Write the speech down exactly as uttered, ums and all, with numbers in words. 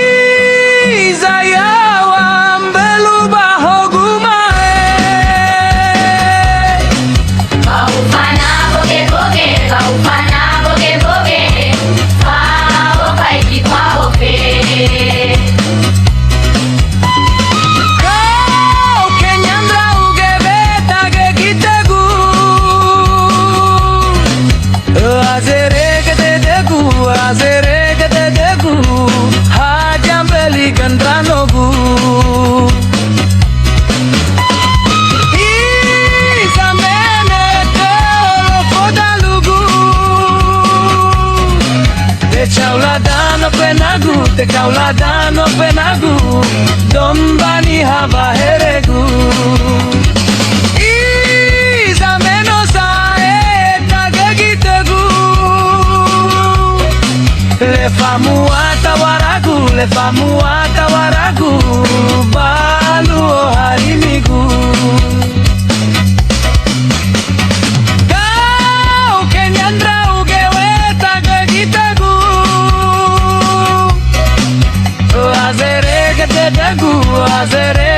Iza yaŵa mbelu ba hogu ma'e. Kau fana boge-boge, kau fana boge-boge, fao faigi fao fe. Kau kenyandra uge beta ge gitegu. Azerege dödögu, azerege dödögu, hadia mbeli göndranogu. Iza mene tölo fodalugu. Tecaula danö fenagu, tecaula danö fenagu, domba niha waheregu. Iza meno sa'e tagegi tögu. Le famua tawaragu, le famua tawaragu, balu oharimigu. Kau kenyandra uge weta ge gitegu. Azerege dödögu, azere